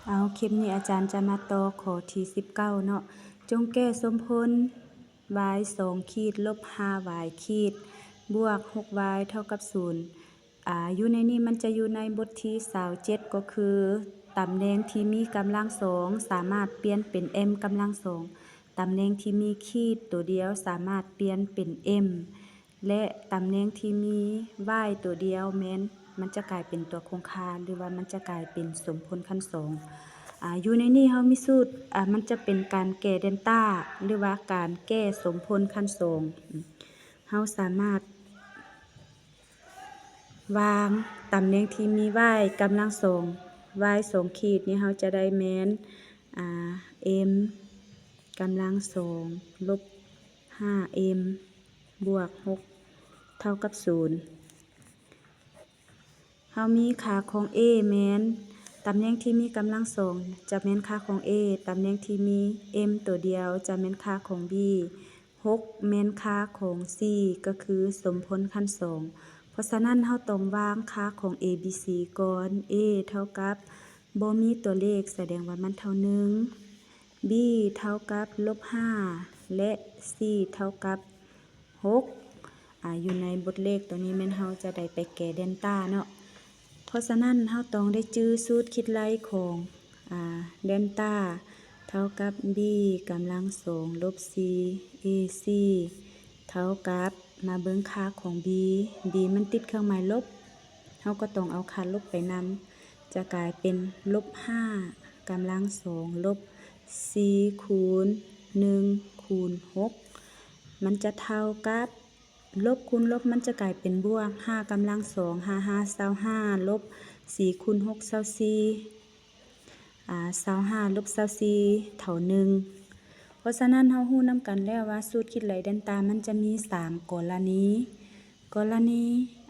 ເອົາ ຄລິບນີ້ອາຈານຈະມາຕໍ່ຂໍ້ທີສິບເກົ້າເນາະ. ຈົ່ງແກ້ສົມຜົນ y ສອງຂີດ ລົບຫ້າ y ຂີດ ບວກຫົກ y ເທົ່າກັບສູນ. ອາ ຢູ່ໃນນີ້ມັນຈະຢູ່ໃນບົດທີຊາວເຈັດ ກໍຄື ຕຳແໜ່ງທີ່ມີກຳລັງສອງສາມາດປ່ຽນເປັນ m ກຳລັງສອງ, ຕຳແໜ່ງທີ່ມີຂີດຕົວດຽວສາມາດປ່ຽນເປັນ m ແລະ ຕຳແໜ່ງທີ່ມີ y ຕົວດຽວແມ່ນ ມັນຈະກາຍເປັນຕົວຄົງຄ່າ ຫຼືວ່າມັນຈະກາຍເປັນສົມຜົນຂັ້ນສອງ. ອາ ຢູ່ໃນນີ້ເຮົາມີສູດ ອາ ມັນຈະເປັນການແກ້ເດນຕາ ຫຼືວ່າການແກ້ສົມຜົນຂັ້ນສອງ. ເຮົາສາມາດວາງຕຳແໜ່ງທີ່ມີ y ກຳລັງສອງ y ສອງຂີດນີ້ ເຮົາຈະໄດ້ແມ່ນ ອາ m ກຳລັງສອງ ລົບຫ້າ m ບວກຫົກ ເທົ່າກັບສູນ. ເຮົາມີຄ່າຂອງ a ແມ່ນ ຕຳແໜ່ງທີ່ມີກຳລັງສອງຈະແມ່ນຄ່າຂອງ a, ຕຳແໜ່ງທີ່ມີ m ຕົວດຽວຈະແມ່ນຄ່າຂອງ b, ຫົກແມ່ນຄ່າຂອງ c ກໍຄືສົມຜົນຂັ້ນສອງ. ເພາະສະນັ້ນ ເຮົາຕ້ອງວາງຄ່າຂອງ a b c ກ່ອນ. a ເທົ່າກັບ ບໍ່ມີຕົວເລກ ສະແດງວ່າມັນເທົ່າໜຶ່ງ, b ເທົ່າກັບລົບຫ້າ ແລະ c ເທົ່າກັບຫົກ. ອາ ຢູ່ໃນບົດເລກໂຕນີ້ແມ່ນເຮົາຈະໄດ້ໄປແກ້ເດນຕາເນາະ. ເພາະສະນັ້ນ ເຮົາຕ້ອງໄດ້ຈື່ສູດຄິດໄລ່ຂອງ ອາ ເດນຕາ ເທົ່າກັບ b ກຳລັງສອງ ລົບສີ່ ac ເທົ່າກັບ ມາເບິ່ງຄ່າຂອງ b, b ມັນຕິດເຄື່ອງໝາຍລົບ ເຮົາກໍຕ້ອງເອົາຄ່າລົບໄປນຳ ຈະກາຍເປັນລົບຫ້າກຳລັງສອງ ລົບສີ່ຄູນໜຶ່ງຄູນຫົກ ມັນຈະເທົ່າກັບ ລົບຄູນລົບມັນຈະກາຍເປັນບວກ ຫ້າກຳລັງສອງ ຫ້າຫ້າຊາວຫ້າ ລົບສີ່ຄູນຫົກຊາວສີ່ ອາ ຊາວຫ້າລົບຊາວສີ່ເທົ່າໜຶ່ງ. ເພາະສະນັ້ນ ເຮົາຮູ້ນຳກັນແລ້ວວ່າສູດຄິດໄລ່ເດນຕາມັນຈະມີສາມກໍລະນີ. ກໍລະນີ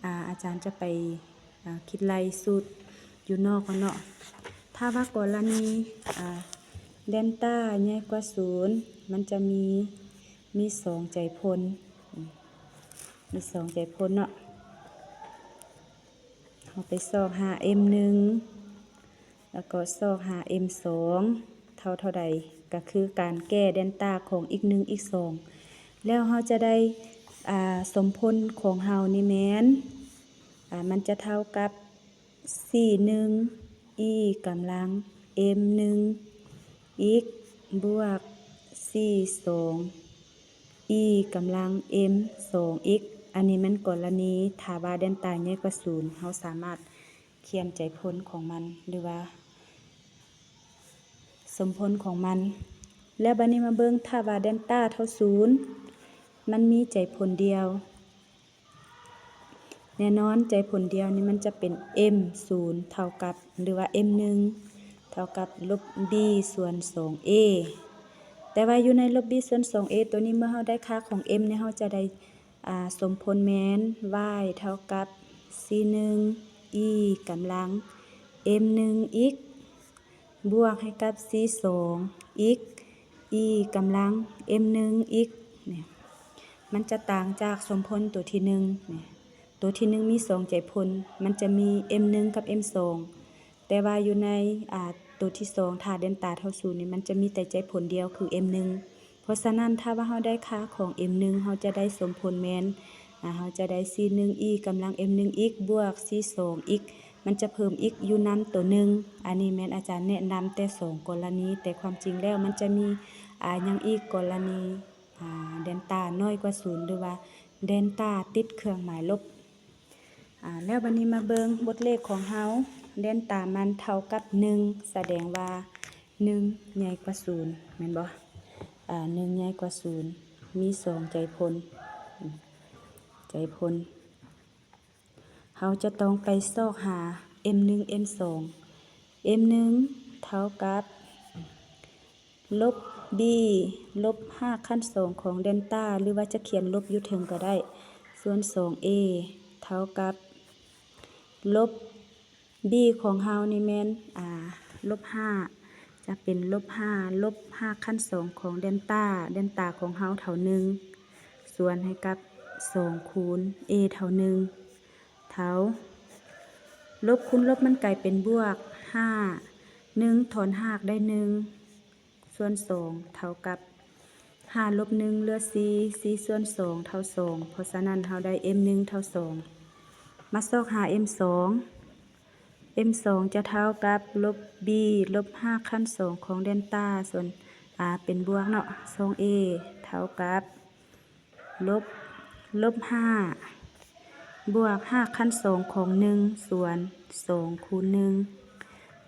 ອາ ອາຈານຈະໄປ ອາ ຄິດໄລ່ສູດຢູ່ນອກກ່ອນເນາະ. ຖ້າວ່າກໍລະນີ ອາ ເດນຕາໃຫຍ່ກວ່າສູນ ມັນຈະມີ ມີສອງໃຈຜົນ ມີສອງໃຈຜົນເນາະ. ເຮົາໄປຊອກຫາ m ໜຶ່ງ ແລ້ວກໍຊອກຫາ m ສອງ ເທົ່າເທົ່າໃດ ກໍຄືການແກ້ເດນຕາຂອງ x ໜຶ່ງ x ສອງ ແລ້ວເຮົາຈະໄດ້ ອາ ສົມຜົນຂອງເຮົານີ້ແມ່ນ ອາ ມັນຈະເທົ່າກັບ ສີ່ໜຶ່ງ e ກຳລັງ m ໜຶ່ງ x ບວກ ສີ່ສອງ e ກຳລັງ m ສອງ x. ອັນນີ້ແມ່ນກໍລະນີ ຖ້າວ່າເດນຕາໃຫຍ່ກວ່າສູນ ເຮົາສາມາດຂຽນໃຈຜົນຂອງມັນ ຫຼືວ່າສົມຜົນຂອງມັນ. ແລ້ວບາດນີ້ມາເບິ່ງ ຖ້າວ່າເດນຕາເທົ່າສູນ ມັນມີໃຈຜົນດຽວ. ແນ່ນອນ ໃຈຜົນດຽວນີ້ມັນຈະເປັນ m ສູນເທົ່າກັບ ຫຼືວ່າ m ໜຶ່ງເທົ່າກັບລົບ b ສ່ວນສອງ a. ແຕ່ວ່າຢູ່ໃນລົບ b ສ່ວນສອງ a ໂຕນີ້ ເມື່ອເຮົາໄດ້ຄ່າຂອງ m ນີ້ ເຮົາຈະໄດ້ ອາ ສົມຜົນແມ່ນ y ເທົ່າກັບ ສີ່ໜຶ່ງ e ກຳລັງ m ໜຶ່ງ x ບວກໃຫ້ກັບ ສີ່ສອງ x e ກຳລັງ m ໜຶ່ງ x ນີ້ ມັນຈະຕ່າງຈາກສົມຜົນໂຕທີໜຶ່ງນີ້. ໂຕທີໜຶ່ງມີສອງໃຈຜົນ ມັນຈະມີ m ໜຶ່ງ ກັບ m ສອງ ແຕ່ວ່າຢູ່ໃນ ອາ ໂຕທີສອງ ຖ້າເດນຕາເທົ່າສູນນີ້ ມັນຈະມີແຕ່ໃຈຜົນດຽວ ຄື m ໜຶ່ງ. ເພາະສະນັ້ນ ຖ້າວ່າເຮົາໄດ້ຄ່າຂອງ m ໜຶ່ງ ເຮົາຈະໄດ້ສົມຜົນແມ່ນ ອາ ເຮົາຈະໄດ້ ສີ່ໜຶ່ງ e ກຳລັງ m ໜຶ່ງ x ບວກ ສີ່ສອງ x ມັນຈະເພີ່ມ x ຢູ່ນຳໂຕໜຶ່ງ. ອັນນີ້ແມ່ນອາຈານແນະນຳແຕ່ສອງກໍລະນີ ແຕ່ຄວາມຈິງແລ້ວມັນຈະມີ ອາ ຫຍັງອີກ ກໍລະນີ ອາ ເດນຕານ້ອຍກວ່າສູນ ຫຼືວ່າເດນຕາຕິດເຄື່ອງໝາຍລົບ. ອາ ແລ້ວບາດນີ້ມາເບິ່ງບົດເລກຂອງເຮົາ ເດນຕາມັນເທົ່າກັບໜຶ່ງ ສະແດງວ່າໜຶ່ງໃຫຍ່ກວ່າສູນ ແມ່ນບໍ່? ອາ ໜຶ່ງໃຫຍ່ກວ່າສູນ ມີສອງໃຈຜົນ ໃຈຜົນ. ເຮົາຈະຕ້ອງໄປຊອກຫາ m ໜຶ່ງ m ສອງ m ໜຶ່ງເທົ່າກັບລົບ b ລົບຮາກຂັ້ນສອງຂອງເດນຕາ ຫຼືວ່າຈະຂຽນລົບຢູ່ເທິງກໍໄດ້ ສ່ວນສອງ a ເທົ່າກັບລົບ b ຂອງເຮົານີ້ແມ່ນ ອາ ລົບຫ້າ ຈະເປັນລົບຫ້າ ລົບຮາກຂັ້ນສອງຂອງເດນຕາ ເດນຕາຂອງເຮົາເທົ່າໜຶ່ງ ສ່ວນໃຫ້ກັບສອງຄູນ a ເທົ່າໜຶ່ງ ເທົ່າ ລົບຄູນລົບມັນກາຍເປັນບວກ ຫ້າ ໜຶ່ງຖອນຮາກໄດ້ໜຶ່ງສ່ວນສອງ ເທົ່າກັບຫ້າລົບໜຶ່ງເຫຼືອສີ່ ສີ່ສ່ວນສອງເທົ່າສອງ ເພາະສະນັ້ນເຮົາໄດ້ m ໜຶ່ງເທົ່າສອງ. ມາຊອກຫາ m ສອງ m ສອງຈະເທົ່າກັບລົບ b ລົບຮາກຂັ້ນສອງຂອງແດນຕາ ສ່ວນ a ເປັນບວກເນາະ ສອງ a ເທົ່າກັບ ລົບ ລົບຫ້າ ບວກຮາກຂັ້ນສອງຂອງໜຶ່ງ ສ່ວນສອງຄູນໜຶ່ງ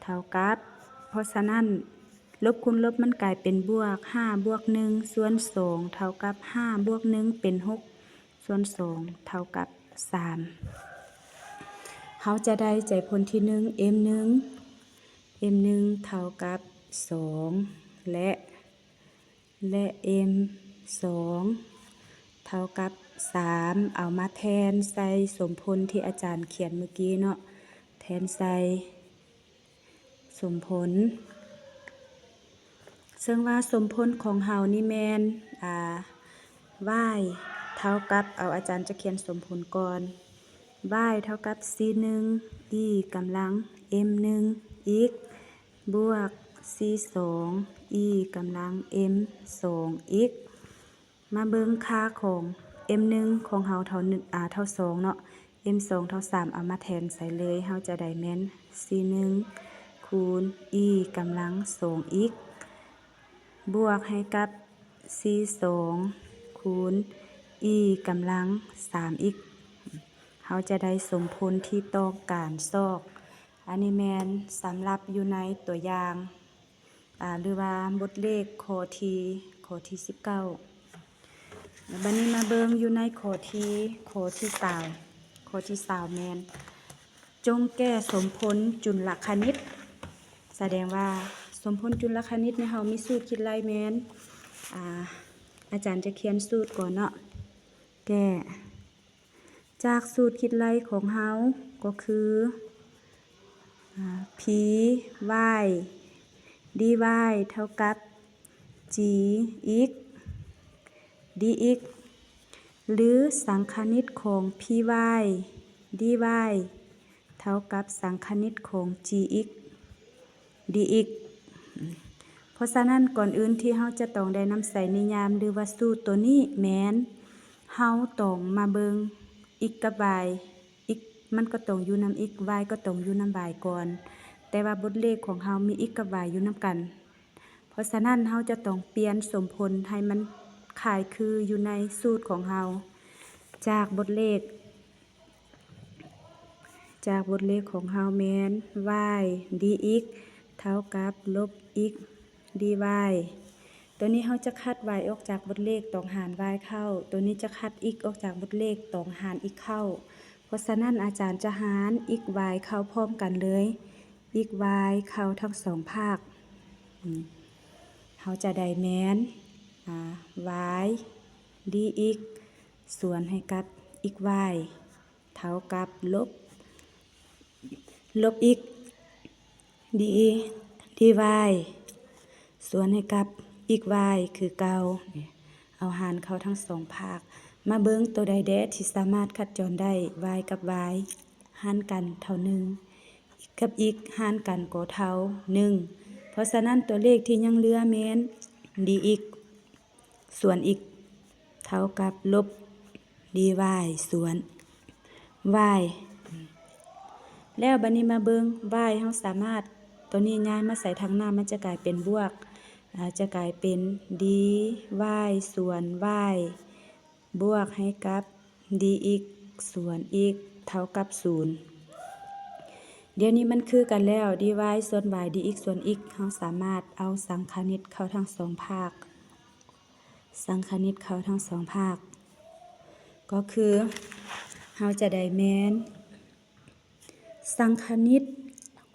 ເທົ່າກັບ ເພາະສະນັ້ນ ລົບຄູນລົບມັນກາຍເປັນບວກ ຫ້າບວກໜຶ່ງສ່ວນສອງ ເທົ່າກັບຫ້າບວກໜຶ່ງເປັນຫົກສ່ວນສອງ ເທົ່າກັບສາມ. ເຮົາຈະໄດ້ໃຈຜົນທີໜຶ່ງ m ໜຶ່ງ m ໜຶ່ງເທົ່າກັບສອງ ແລະ ແລະ m ສອງເທົ່າກັບສາມ ເອົາມາແທນໃສ່ສົມຜົນທີ່ອາຈານຂຽນມື້ກີ້ເນາະ ແທນໃສ່ສົມຜົນ ເຊິ່ງວ່າສົມຜົນຂອງເຮົານີ້ແມ່ນ ອາ y ເທົ່າກັບ ເອົາ ອາຈານຈະຂຽນສົມຜົນກ່ອນ y ເທົ່າກັບ c ໜຶ່ງ e ກຳລັງ m ໜຶ່ງ x ບວກ c ສອງ e ກຳລັງ m ສອງ x. ມາເບິ່ງຄ່າຂອງ m ໜຶ່ງຂອງເຮົາເທົ່າ ອາ ເທົ່າສອງເນາະ m ສອງເທົ່າສາມ ເອົາມາແທນໃສ່ເລີຍ ເຮົາຈະໄດ້ແມ່ນ c ໜຶ່ງຄູນ e ກຳລັງ ສອງ x ບວກໃຫ້ກັບ c ສອງຄູນ e ກຳລັງ ສາມ x. ເຮົາຈະໄດ້ສົມຜົນທີ່ຕ້ອງການຊອກ. ອັນນີ້ແມ່ນສຳລັບຢູ່ໃນຕົວຢ່າງ ອາ ຫຼືວ່າບົດເລກຂໍ້ທີ ຂໍ້ທີສິບເກົ້າ. ບັດນີ້ມາເບິ່ງຢູ່ໃນຂໍ້ທີ ຂໍ້ທີຊາວ ຂໍ້ທີຊາວແມ່ນ ຈົ່ງແກ້ສົມຜົນຈຸນລະຄະນິດ. ສະແດງວ່າສົມຜົນຈຸນລະຄະນິດໃນເຮົາມີສູດຄິດໄລ່ແມ່ນ ອາ ອາຈານຈະຂຽນສູດກ່ອນເນາະ ແກ້ ຈາກສູດຄິດໄລ່ຂອງເຮົາກໍຄື ອາ p y d y ເທົ່າກັບ g x d x ຫຼື ສັງຄະນິດຂອງ p y d y ເທົ່າກັບສັງຄະນິດຂອງ g x d x. ເພາະສະນັ້ນ ກ່ອນອື່ນທີ່ເຮົາຈະຕ້ອງໄດ້ນຳໃຊ້ນິຍາມ ຫຼືວ່າສູດໂຕນີ້ແມ່ນ ເຮົາຕ້ອງມາເບິ່ງ x ກັບ y x ມັນກໍຕ້ອງຢູ່ນຳ x y ກໍຕ້ອງຢູ່ນຳ y ກ່ອນ ແຕ່ວ່າບົດເລກຂອງເຮົາມີ x ກັບ y ຢູ່ນຳກັນ ເພາະສະນັ້ນ ເຮົາຈະຕ້ອງປ່ຽນສົມຜົນໃຫ້ມັນຄ້າຍຄືຢູ່ໃນສູດຂອງເຮົາ ຈາກບົດເລກ ຈາກບົດເລກຂອງເຮົາແມ່ນ y d x ເທົ່າກັບລົບ x d y. ໂຕນີ້ເຮົາຈະຄັດ y ອອກຈາກບົດເລກ ຕ້ອງຫານ y ເຂົ້າ ໂຕນີ້ຈະຄັດ x ອອກຈາກບົດເລກ ຕ້ອງຫານ x ເຂົ້າ. ເພາະສະນັ້ນ ອາຈານຈະຫານ x y ເຂົ້າພ້ອມກັນເລີຍ x y ເຂົ້າທັງສອງພາກ ເຮົາຈະໄດ້ແມ່ນ ອາ y d x ສ່ວນໃຫ້ກັບ x y ເທົ່າກັບລົບ ລົບ x d d y ສ່ວນໃຫ້ກັບ x y ຄືເກົ່າ. ເອົາຫານເຂົ້າທັງສອງພາກ. ມາເບິ່ງໂຕໃດແດ່ທີ່ສາມາດຂັດຈອນໄດ້ y ກັບ y ຫານກັນເທົ່າໜຶ່ງ x ກັບ x ຫານກັນກໍເທົ່າໜຶ່ງ. ເພາະສະນັ້ນ ຕົວເລກທີ່ຍັງເຫຼືອແມ່ນ d x ສ່ວນ x ເທົ່າກັບລົບ d y ສ່ວນ y. ແລ້ວບັດນີ້ມາເບິ່ງ y ເຮົາສາມາດ ຕົວນີ້ຍ້າຍມາໃສ່ທາງໜ້າ ມັນຈະກາຍເປັນບວກ ອາ ຈະກາຍເປັນ d y ສ່ວນ y ບວກໃຫ້ກັບ d x ສ່ວນ x ເທົ່າກັບສູນ. ດຽວນີ້ມັນຄືກັນແລ້ວ d y ສ່ວນ y d x ສ່ວນ x ເຮົາສາມາດເອົາສັງຄະນິດເຂົ້າທັງສອງພາກ ສັງຄະນິດເຂົ້າທັງສອງພາກ ກໍຄືເຮົາຈະໄດ້ແມ່ນ ສັງຄະນິດ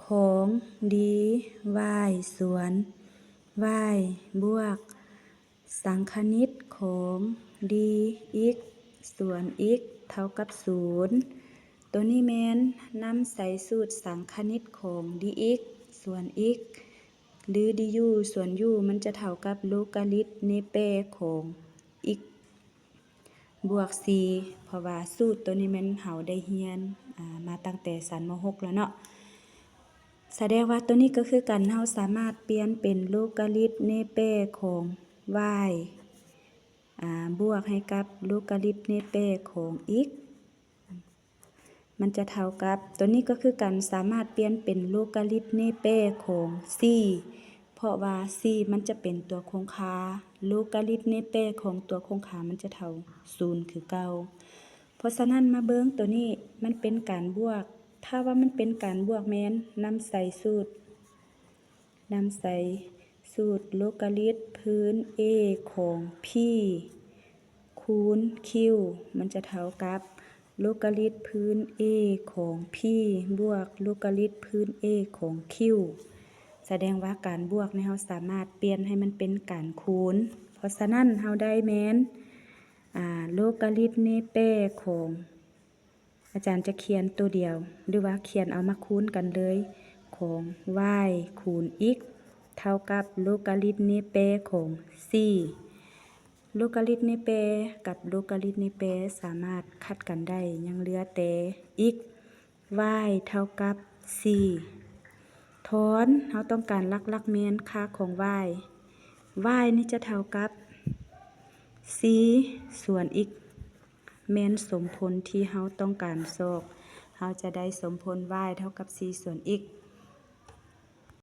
ຂອງ d y ສ່ວນ y ບວກ ສັງຄະນິດຂອງ d x ສ່ວນ x ເທົ່າກັບສູນ. ໂຕນີ້ແມ່ນນຳໃສ່ສູດສັງຄະນິດຂອງ d x ສ່ວນ x ຫຼື d u ສ່ວນ u ມັນຈະເທົ່າກັບໂລກາລິດເນແປຂອງ x ບວກສີ່ ເພາະວ່າສູດໂຕນີ້ແມ່ນເຮົາໄດ້ຮຽນ ອາ ມາຕັ້ງແຕ່ຊັ້ນ ມ.ຫົກ ແລ້ວເນາະ. ສະແດງວ່າໂຕນີ້ກໍຄືກັນ, ເຮົາສາມາດປ່ຽນເປັນໂລກາລິດເນແປຂອງ y ອາ ບວກໃຫ້ກັບໂລກາລິດເນແປຂອງ x ມັນຈະເທົ່າກັບ ໂຕນີ້ກໍຄືກັນ, ສາມາດປ່ຽນເປັນໂລກາລິດເນແປຂອງ c ເພາະວ່າ c ມັນຈະເປັນຕົວຄົງຄ່າ, ໂລກາລິດເນແປຂອງຕົວຄົງຄ່າມັນຈະເທົ່າສູນຄືເກົ່າ. ເພາະສະນັ້ນມາເບິ່ງໂຕນີ້ ມັນເປັນການບວກ, ຖ້າວ່າມັນເປັນການບວກແມ່ນນຳໃສ່ສູດ ນຳໃສ່ສູດໂລກາລິດພື້ນ a ຂອງ p ຄູນ q ມັນຈະເທົ່າກັບໂລກາລິດພື້ນ a ຂອງ p ບວກໂລກາລິດພື້ນ a ຂອງ q. ສະແດງວ່າການບວກນີ້ເຮົາສາມາດປ່ຽນໃຫ້ມັນເປັນການຄູນ, ເພາະສະນັ້ນເຮົາໄດ້ແມ່ນ ອາ ໂລກາລິດເນແປຂອງ ອາຈານຈະຂຽນໂຕດຽວ ຫຼືວ່າຂຽນເອົາມາຄູນກັນເລີຍ ຂອງ y ຄູນ x ເທົ່າກັບໂລກາລິດເນແປຂອງ c. ໂລກາລິດເນແປກັບໂລກາລິດເນແປສາມາດຂັດກັນໄດ້, ຍັງເຫຼືອແຕ່ x, y ເທົ່າກັບ c. ຖອນ, ເຮົາຕ້ອງການຫຼັກໆແມ່ນຄ່າຂອງ y. y ນີ້ຈະເທົ່າກັບ c ສ່ວນ x ແມ່ນສົມຜົນທີ່ເຮົາຕ້ອງການຊອກ, ເຮົາຈະໄດ້ສົມຜົນ y ເທົ່າກັບ c ສ່ວນ x.